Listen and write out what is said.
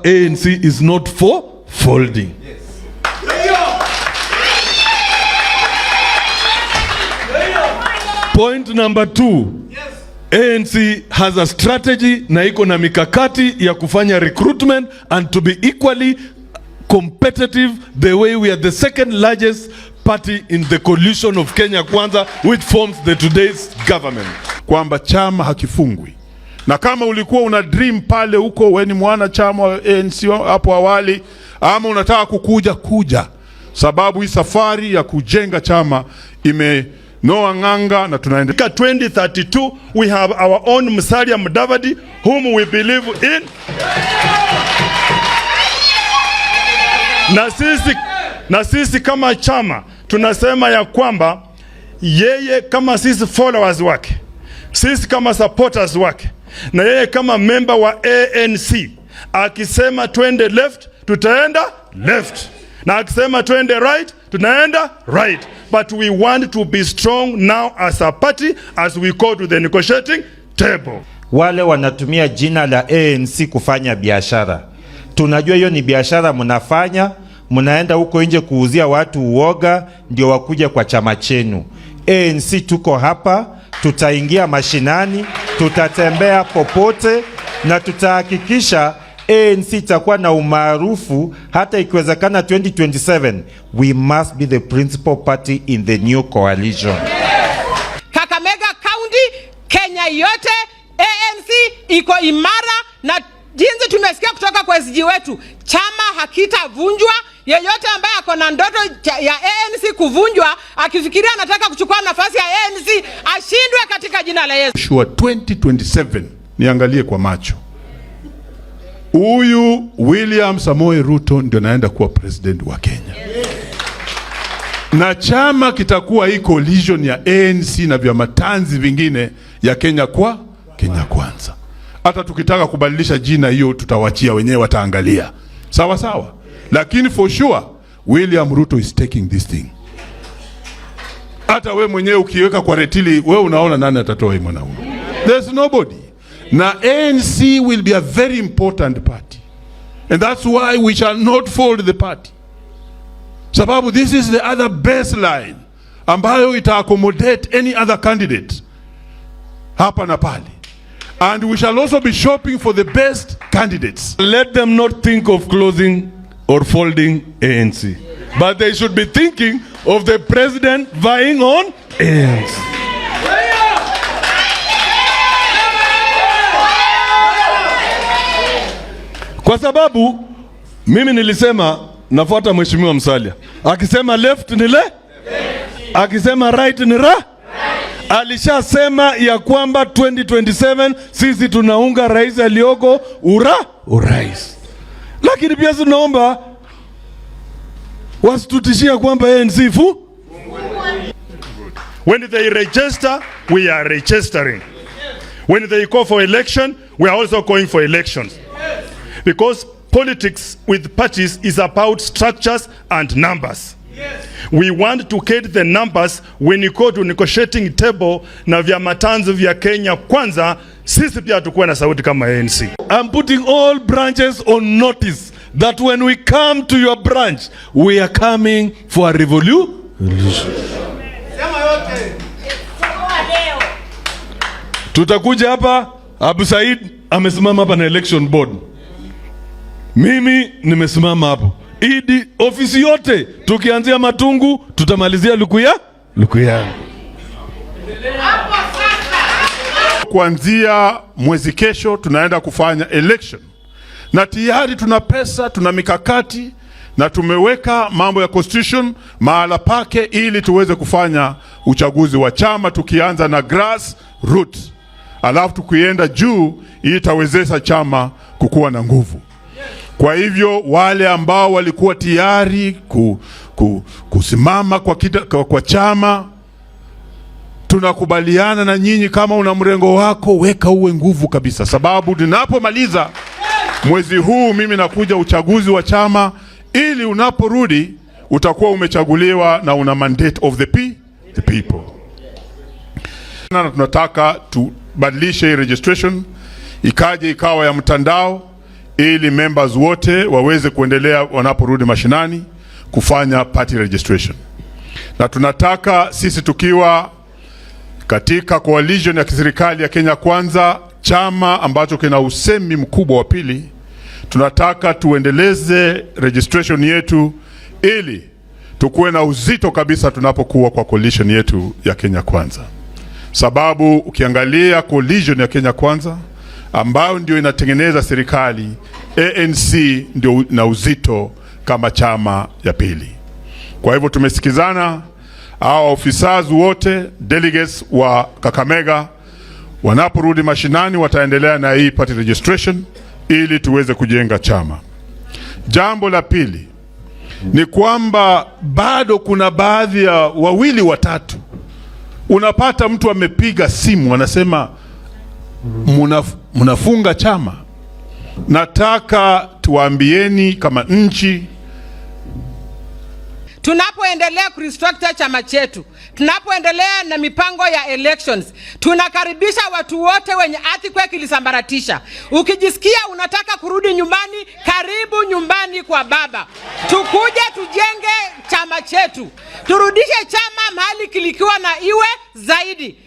ANC is not for folding. Point number 2. ANC has a strategy na iko na mikakati ya kufanya recruitment and to be equally competitive the way we are the second largest party in the coalition of Kenya Kwanza, which forms the today's government. Kwamba chama hakifungwi, na kama ulikuwa una dream pale huko, we ni mwana chama wa ANC hapo awali, ama unataka kukuja kuja, sababu hii safari ya kujenga chama imenoa ng'anga na tunaendelea. 2032 we have our own Musalia Mudavadi whom we believe in. Na sisi kama chama tunasema ya kwamba yeye kama sisi followers wake, sisi kama supporters wake, na yeye kama member wa ANC, akisema twende left tutaenda left, na akisema twende right tunaenda right, but we want to be strong now as a party as we go to the negotiating table. Wale wanatumia jina la ANC kufanya biashara, tunajua hiyo ni biashara mnafanya, mnaenda huko nje kuuzia watu uoga ndio wakuja kwa chama chenu. ANC tuko hapa, tutaingia mashinani, tutatembea popote na tutahakikisha ANC itakuwa na umaarufu hata ikiwezekana 2027 we must be the principal party in the new coalition. Kakamega County, Kenya yote ANC iko imara, na jinsi tumesikia kutoka kwa SG wetu, chama hakitavunjwa. Yeyote ambaye ako na ndoto ya ANC kuvunjwa, akifikiria anataka kuchukua nafasi ya ANC, ashindwe katika jina la Yesu. Sure, 2027 niangalie kwa macho, huyu William Samoei Ruto ndio naenda kuwa president wa Kenya, na chama kitakuwa hii coalition ya ANC na vyama tanzi vingine ya Kenya Kwanza. Hata tukitaka kubadilisha jina hiyo tutawachia wenyewe, wataangalia sawa sawa, lakini for sure William Ruto is taking this thing. Hata we mwenyewe ukiweka kwa retili, we unaona nani atatoa hii mwanaume? There's nobody. Na ANC will be a very important party, and that's why we shall not fold the party, sababu this is the other baseline ambayo ita accommodate any other candidate hapa na pale, and we shall also be shopping for the best candidates. Let them not think of closing or folding ANC, but they should be thinking of the president vying on ANC. Kwa sababu mimi nilisema nafuata Mheshimiwa Musalia, akisema left ni le, akisema right ni ra. Alishasema ya kwamba 2027 sisi tunaunga rais aliyoko urais, lakini pia tunaomba wasitutishia kwamba ANC fu When they register, we are registering. When they call for election, we are also going for elections. Because politics with parties is about structures and numbers. We want to get the numbers when you go to negotiating table na vyama tanzu vya Kenya Kwanza, sisi pia tukuwe na sauti kama ANC. I'm putting all branches on notice that when we come to your branch, we are coming for a revolution. Tutakuja hapa, Abu Said amesimama hapa na election board, mimi nimesimama hapo, Idi ofisi yote, tukianzia Matungu tutamalizia Lukuyani. Kuanzia mwezi kesho tunaenda kufanya election, na tayari tuna pesa, tuna mikakati na tumeweka mambo ya constitution mahala pake ili tuweze kufanya uchaguzi wa chama tukianza na grass root, alafu tukienda juu, hii itawezesha chama kukuwa na nguvu. Kwa hivyo wale ambao walikuwa tayari kusimama kwa chama, tunakubaliana na nyinyi. Kama una mrengo wako, weka uwe nguvu kabisa, sababu tunapomaliza mwezi huu mimi nakuja uchaguzi wa chama, ili unaporudi utakuwa umechaguliwa na una mandate of the people. Na tunataka tubadilishe registration ikaje ikawa ya mtandao, ili members wote waweze kuendelea wanaporudi mashinani kufanya party registration, na tunataka sisi tukiwa katika coalition ya kiserikali ya Kenya Kwanza, chama ambacho kina usemi mkubwa wa pili, tunataka tuendeleze registration yetu ili tukuwe na uzito kabisa tunapokuwa kwa coalition yetu ya Kenya Kwanza, sababu ukiangalia coalition ya Kenya Kwanza ambayo ndio inatengeneza serikali, ANC ndio na uzito kama chama ya pili. Kwa hivyo tumesikizana, hao officers wote delegates wa Kakamega wanaporudi mashinani wataendelea na hii party registration ili tuweze kujenga chama. Jambo la pili ni kwamba bado kuna baadhi ya wawili watatu, unapata mtu amepiga simu anasema munafunga chama. Nataka tuwaambieni kama nchi. Tunapoendelea kurestructure chama chetu, tunapoendelea na mipango ya elections, tunakaribisha watu wote wenye earthquake ilisambaratisha. Ukijisikia unataka kurudi nyumbani, karibu nyumbani kwa baba. Tukuje tujenge chama chetu, turudishe chama mahali kilikiwa na iwe zaidi.